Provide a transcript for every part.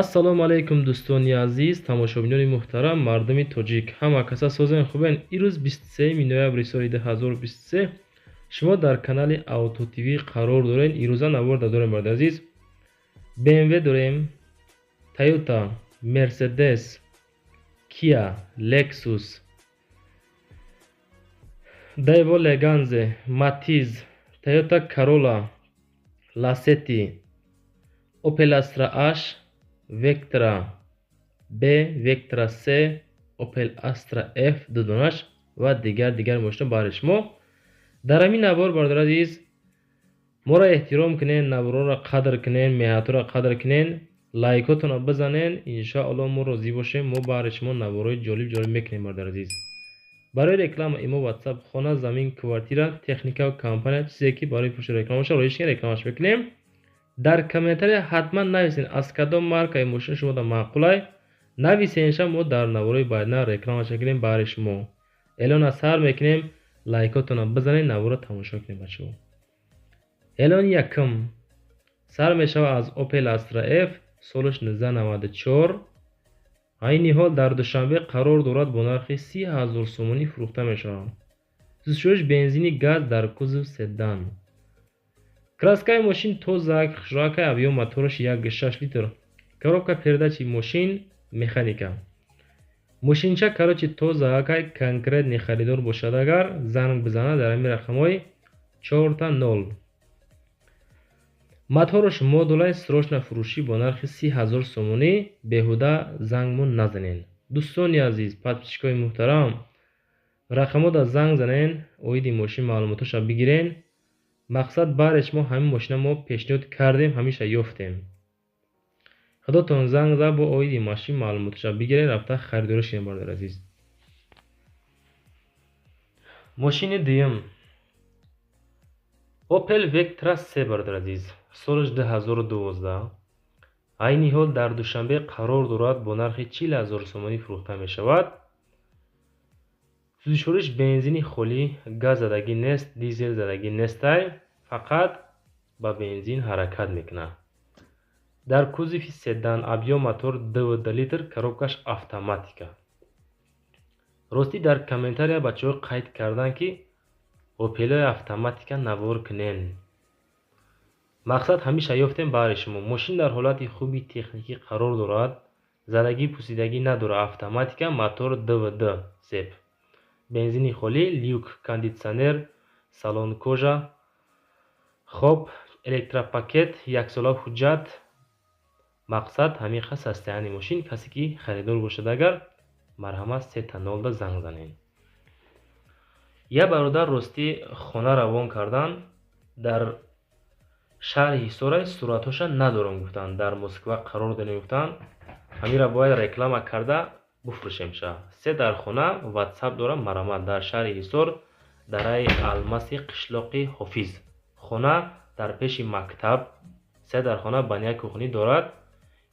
Ассалому алайкум, дӯстони азиз, тамошобинони муҳтарам, мардуми тоҷик, ҳама каса созен, хубен? Ирӯз 23 ноябри соли 2023 шумо дар канали Авто ТВ қарор доред. Ирӯза наворда дорем, бародари азиз, БМВ дорем, Тойота, Мерседес, Киа, Лексус, Дэво Леганзе, Матиз, Тойота Карола, Ласети, Опел Астра H, Вектра Б, Вектра С, Опел Астра Ф дудонаш ва дигар дигар мошино баҳри шумо дар ҳамин навор. Бародари азиз, моро эҳтиром кунен, наворҳоро қадр кунен, меҳнатҳоро қадр кунен, лайкотонро бизанен. Иншоалло, мо розӣ бошем, мо баҳри шумо наворҳои ҷолиб ҷолиб мекунем. Бародари азиз, барои реклама имо, Ватсап, хона, замин, квартира, техника, компания, чизе ки барои фурӯши реклама бошад, роиш рекламаш мекунем. Дар комментария ҳатман нависен, аз кадом маркаи мошин шумода маъқулай, нависенша, мо дар наворҳои баъдина рекламаш мекунем баҳри шумо. Эълона сар мекунем, лайкотонро бизанед, наворро тамошо кунем, бачаҳо. Эълони якум сар мешавад аз Opel Astra F, солаш 1994, айни ҳол дар Душанбе қарор дорад, бо нархи 30 000 сомонӣ фурӯхта мешавад. Сӯзишвориш бензини газ, дар кузов седан. Краскаи мошин тоза, хушракай, объём мотораш 1,6 литр, коробка передачи мошин механика. Мошинча, короче, тоза акай. Конкретный харидор бошад агар, занг бизанад дар ҳамин рақамҳои 0000. Мотораш модулай. Срочно фурӯшӣ бо нархи 30 000 сомонӣ. Беҳуда зангмон назанен. Дӯстони азиз, подписчикои муҳтарам, рақамҳода занг занен, оиди мошин маълумотоша бигирен. Мақсад, баъре шумо ҳамин мошина мо пешниҳод кардем, ҳамеша ёфтем. Худотон занг зад, бо оиди мошин маълумоташа бигиред, рафта харидорӣ шинед, бародари азиз. Мошини дуюм Opel Vectra C, бародари азиз, солаш 2012, айни ҳол дар Душанбе қарор дорад, бо нархи 40 000 сомонӣ фурӯхта мешавад. Сӯзишвориш бензини холӣ, газ задагӣ нест, дизел задагӣ нестай, фақат ба бензин ҳаракат мекунад. Дар кузови седан, объём мотор 2,2 литр, коробкаш автоматика. Ростӣ, дар комментария бачаҳо қайд карданд, ки Опелои автоматика навор кунен. Мақсад, ҳамеша ёфтем баҳри шумо. Мошин дар ҳолати хуби техникӣ қарор дорад, задагӣ пусидагӣ надорад, автоматика, мотор 2,2 зеп, бензини холӣ, люк, кондитсионер, салон кожа, хоб, электропакет, яксола ҳуҷҷат. Мақсад, ҳамин қад состояние мошин. Касе ки харидор бошад агар, марҳамат, сета нолда занг занед. Як бародар, ростӣ, хона равон кардан дар шаҳри Ҳисорай, суратҳоша надорам гуфтанд, дар Москва қарор дорем гуфтанд, ҳаминро бояд реклама карда буфурӯшемша. Се дар хона, Ватсап дорам, марҳамат, дар шаҳри Ҳисор, дараи Алмаси, қишлоқи Ҳофиз, хона дар пеши мактаб, се дар хона, баня, кухни дорад,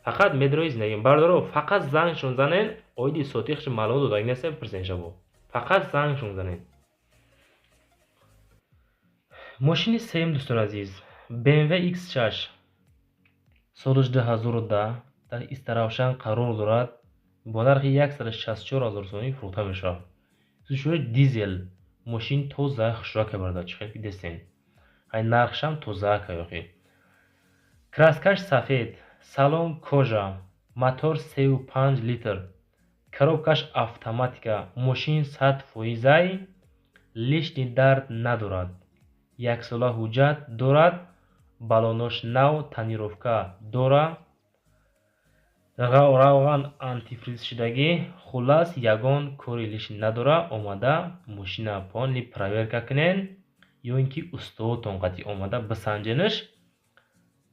фақат медрои зиндагӣ. Бародаро, фақат зангшон занен, оиди сотихш маълумот додагӣ нестем, пурсен шаво, фақат зангшон занен. Мошини сеюм, дӯстони азиз, BMW X6, солаш 2010, дар Истаравшан қарор дорад, бо нархи 164 000 сомонӣ фурӯхта мешавад. Сӯзишвориш дизел, мошин тоза, хушрака, бародар, чӣ хел ки дестен, ай нархшам тозаака ёхи. Краскаш сафед, салон кожа, мотор 3,5 литр, коробкаш автоматика. Мошин 100 фоизай, лишний дард надорад, яксола ҳуҷҷат дорад, балонош нав, тонировка дора, равған антифриз шудагӣ. Хуллас, ягон кори лишний надора. Омада мошина полный проверка кунен ё ин ки устодтон қатъи омада бисанҷенаш,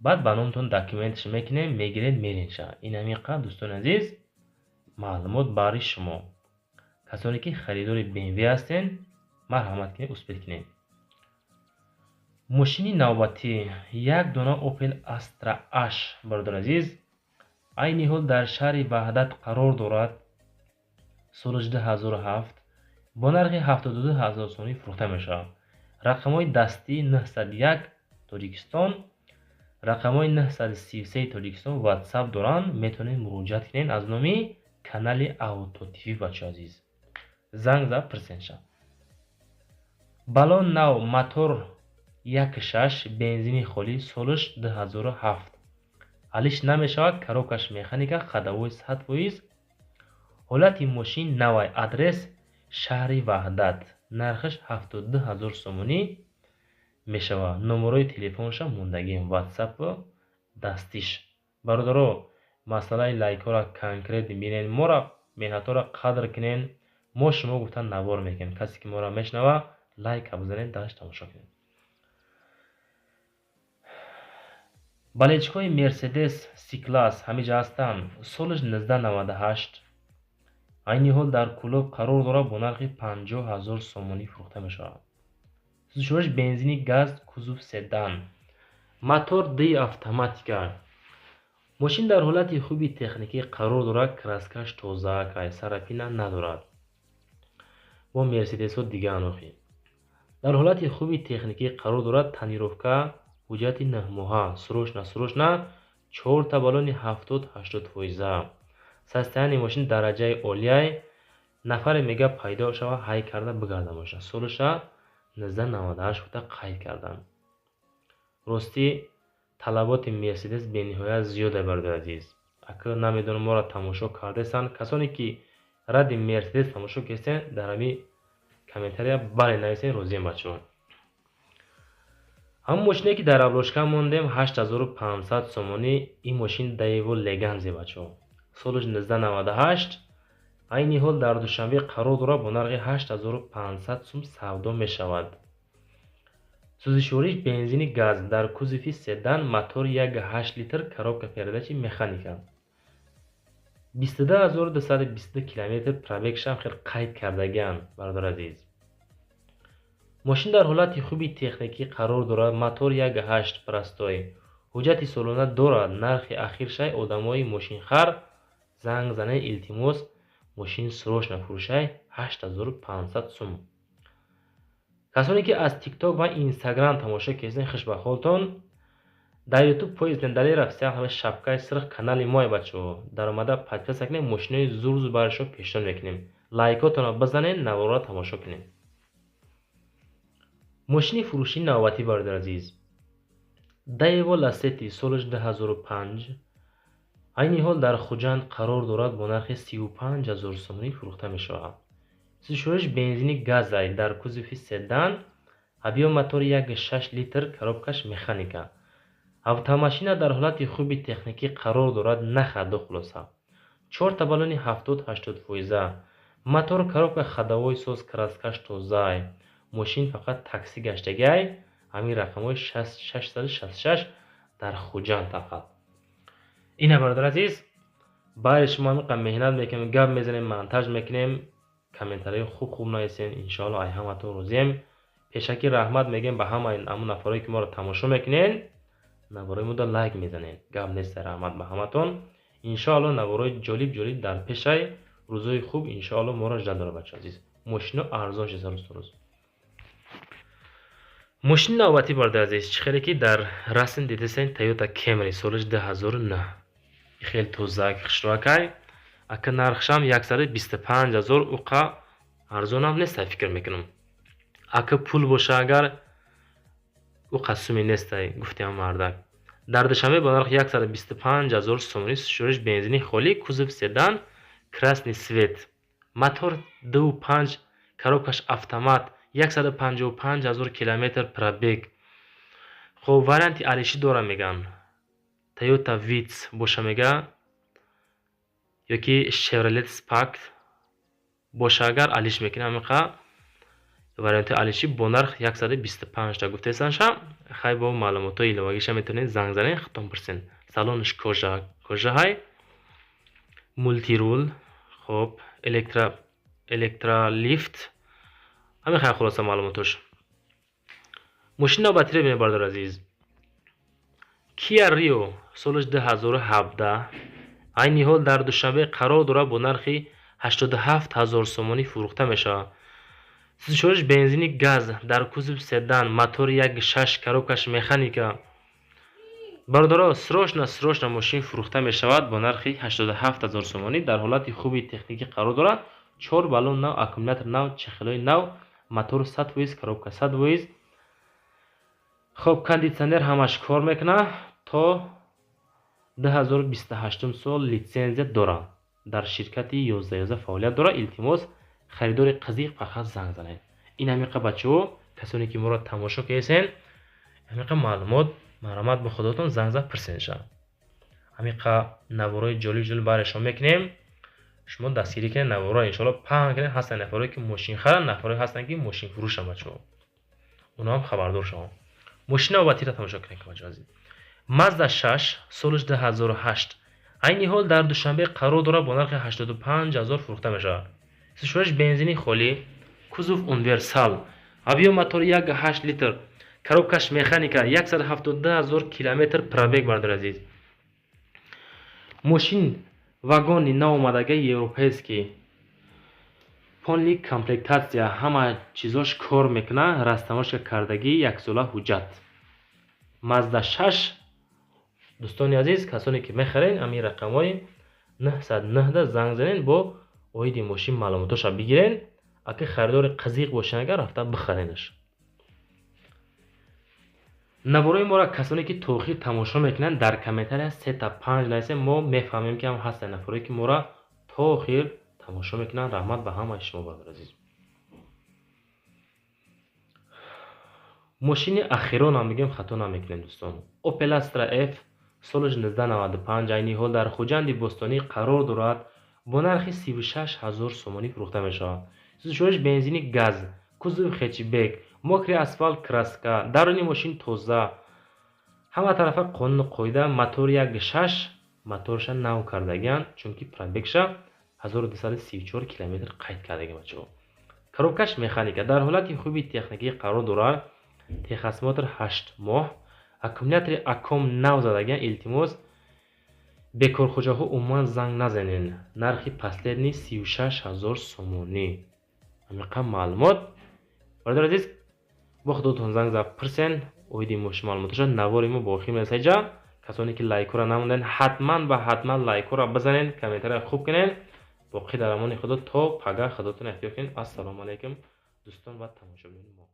баъд ба номтон документаш мекунем, мегиред, меренша. Ин ҳамин қадр, дӯстони азиз, маълумот баҳри шумо. Касоне ки харидори БМВ ҳастен, марҳамат кунед, успеть кунед. Мошини навбатӣ як дона Opel Astra H, бародари азиз, айни ҳол дар шаҳри Ваҳдат қарор дорад, соли 2007, бо нархи 72 000 сомонӣ фурӯхта мешавад. Рақамҳои дастӣ 901, Тоҷикистон. Рақамҳои 933 Тоҷикистон WhatsApp доранд, метавонед муроҷиат кунед аз номи канали Авто ТВ, бачаҳо азиз. Занг зад пурсенша. Баллон нав, мотор 1.6, бензини холӣ, солаш 2007. Алиш намешавад, коробкаш механика, ходовой 100%. Ҳолати мошин навай, адрес шаҳри Ваҳдат. Нархаш 72 ҳазор сомонӣ мешавад. Номерои телефонша мондагием, WhatsApp дастиш. Бародаро, масъалаи лайкҳоро конкрет бинед, моро меҳнатҳоро қадр кунед. Мо шумо гуфта навор мекунем. Касе ки моро мешунава, лайка бизанед, дараш тамошо кунед. Балечкои Мерседес С-класс ҳамиҷа ҳастанд. Солаш 1998. Айни ҳол дар Кӯлоб қарор дорад, бо нархи 50 ҳазор сомонӣ фурӯхта мешавад. Сӯзишвориш бензини газ, кузов седан. Мотор Д автоматика. Мошин дар ҳолати хуби техникӣ қарор дорад, краскаш тоза, царапина надорад. Бо Мерседесҳо дигаанд охи. Дар ҳолати хуби техникӣ қарор дорад, тонировка, ҳуҷҷати 9 моҳа, срочно срочно, чорта баллони 70-80 фоиза. Состояние мошин дараҷаи олияй. Нафаре мега пайдо шава, ҳай карда бигарда мошина. Солаша 1998 гуфта қайд карданд. Ростӣ, талаботи Мерседес бениҳоят зиёда, бародари азиз. Ака, намедонам, моро тамошо кардесанд. Касоне ки ради Мерседес тамошо кардесен, дар ҳамин комментария бале нависен, розием, бачаҳо. Ҳамон мошине ки дар обложка мондем, 8500 сомонӣ, ин мошин Daewoo Leganze, бачаҳо. Солаш 1998, айни ҳол дар Душанбе қарор дорад, бо нархи 8500 сум савдо мешавад. Сӯзишвориш бензини газ, дар кузови седан, мотор 1.8 литр, коробка передачи механика. 22222 километр пробегшам хел қайд кардагианд, бародари азиз. Мошин дар ҳолати хуби техникӣ қарор дорад, мотор 1.8 простой. Ҳуҷҷати солона дорад, нархи ахиршай, одамои мошинхар занг занед, илтимос, мошин срочно фурӯшай, 8500 сум. Касоне ки аз TikTok ва Instagram тамошо кардед, хуш ба ҳолтон. Дар YouTube поиск Далер Официал, ҳама шапкаи сирх канали моя, бачаҳо. Даромада подписка кунед, мошинои зур зур барои шумо пешниҳод мекунем. Лайкотонро бизанед, наворро тамошо кунед. Мошини фурӯшии навбатӣ, бародари азиз. Daewoo Lacetti, солаш 2005, айни ҳол дар Хуҷанд қарор дорад, бо нархи 35 ҳазор сомонӣ фурӯхта мешавад. Сӯзишвориш бензини газай, дар кузови седан, объём мотори 1.6 литр, коробкаш механика. Автомашина дар ҳолати хуби техникӣ қарор дорад, нахарду хулоса. Чорта баллони 70-80 фоиза. Мотор, коробка ходовой соз, краскаш тозай. Мошин фақат такси гаштагиай, ҳамин рақамҳои 666 дар Хуҷанд фақат. Ина, бародари азиз, баъди шумо ҳамин қадр меҳнат мекунем, гап мезанем, монтаж мекунем, комментарияи хуб хуб нависен, иншоалло ай ҳаматон розием. Пешакӣ раҳмат мегӯем ба ҳамаи ҳамон нафарое ки моро тамошо мекунед, наворои мода лайк мезанед. Гап нест, раҳмат ба ҳаматон. Иншоалло наворои ҷолиб ҷолиб дар пешай, рӯзои хуб иншоалло моро жда дорад, бачаҳо азиз. Мошино арзон шуда рӯз то рӯз. Мошини навбатӣ, бародари азиз, чӣ хеле ки дар расм дидесен, Toyota Camry, солаш 2009. Хеле тозак, хушрӯакай. Ака, нархшам 125 ҳазор, уқа арзонам нест, фикр мекунам. Ака, пул боша агар, уқа суми нестай, гуфтиам мардак. Дар Душанбе бо нархи 125 ҳазор сомонӣ, сӯзишвориш бензини холӣ, кузов седан, красный цвет. Мотор 2.5, коробкаш автомат, 155 ҳазор километр пробег. Хоб, варианти алишӣ дора меган. Toyota Vitz боша мега ёки Chevrolet Spark боша агар, алиш мекунем, ҳамиқа варианти алишӣ бо нарх 125 та гуфтесанша. Хай, бо маълумотҳои иловагиша метавонед занг занед, худтон пурсед. Салонаш кожа кожаҳай, мультируль, хоб, электролифт, ҳамин хай, хулоса маълумотош. Мошини навбатиро бинед, бародари азиз. Kia Rio, солаш 2017, айни ҳол дар Душанбе қарор дорад, бо нархи 87 ҳазор сомонӣ фурӯхта мешавад. Сӯзишвориш бензини газ, дар кузов седан, мотори 1.6, коробкаш механика. Бародаро, срочно мошин фурӯхта мешавад бо нархи 87 000 сомонӣ. Дар ҳолати хуби техникӣ қарор дорад. 4 баллон нав, аккумулятор нав, чехолои нав, мотор 100%, коробка 100%. Хоб, кондитсионер ҳамаш кор мекунад. То 2028 сол литсензия дорад. Дар ширкати 1111 фаъолият дорад. Илтимос, харидори қазиқ фақат занг занед. Ин ҳамиқа, бачаҳо, касоне ки моро тамошо кардесен, ҳамиқа маълумот, марҳамат, ба худотон занг зад, пурсенша. Ҳамиқа наворои ҷолиб ҷолиб барои шумо мекунем. Шумо дастгирӣ кунед, наворо иншоалло паҳн кунед. Ҳастанд нафарое ки мошинхаранд, нафарое ҳастанд ки мошинфурӯшанд, бачаҳо, онҳо ҳам хабардор шаванд. Мошини навбатиро тамошо кунед, бачаҳо азиз. Мазда 6, солаш 2008, айни ҳол дар Душанбе қарор дорад, бо нархи 85 000 фурӯхта мешавад. Сушош бензини холӣ, кузов универсал, объём мотори 1,8 литр, коробкаш механика, 172 000 километр пробег. Бародари азиз, мошин вагони наомадагаи европейский, полный комплектация, ҳама чизош кор мекунад, растаможка кардагӣ, яксола ҳуҷҷат. Мазда 6. Дӯстони азиз, касоне ки мехаред, ҳамин рақамҳои 909 занг занед, бо оиди мошин маълумотоша бигиред. Ака, харидори қазиқ бошед, агар рафта бихаренаш. Наворои моро касоне ки то охир тамошо мекунанд, дар комментария сета панҷ нависем, мо мефаҳмем, ки ҳам ҳастанд нафаре ки моро то охир тамошо мекунанд. Раҳмат ба ҳамаи шумо, бародари азиз. Мошини ахиронам мегӯем, хато намекунем, дӯстон. Opel Astra F, солаш 1995, айни ҳол дар Хуҷанди Бостонӣ қарор дорад, бо нархи 36 000 сомонӣ фурӯхта мешавад. Сӯзишвориш бензини газ, кузов хэтчбек, мокрый асфалт, краска, даруни мошин тоза, ҳама тарафа қонуну қоида. Мотор 1,6, моторша нав кардагианд, чунки пробегша 1234 километр қайд кардаги, бачаҳо. Коробкаш механика, дар ҳолати хуби техникӣ қарор дорад. Техосмотр 8 моҳ, аккумулятори аком нав задагианд. Илтимос, бекорхӯҷаҳо умуман занг назанед. Нархи последний 36 000 сомонӣ. Ҳамиқа маълумот, бародари азиз, бо худотон занг зад, пурсен оиди мошин маълумоташа. Навори мо бо охир мерасад иҷа. Касоне ки лайкҳоро намонданд, ҳатман ба ҳатман лайкҳоро бизанед, комментария хуб кунед. Боқӣ дар амони Худо то пага. Худотон эҳтиёт кунед. Ассалому алайкум, дӯстон ва тамошобинони мо.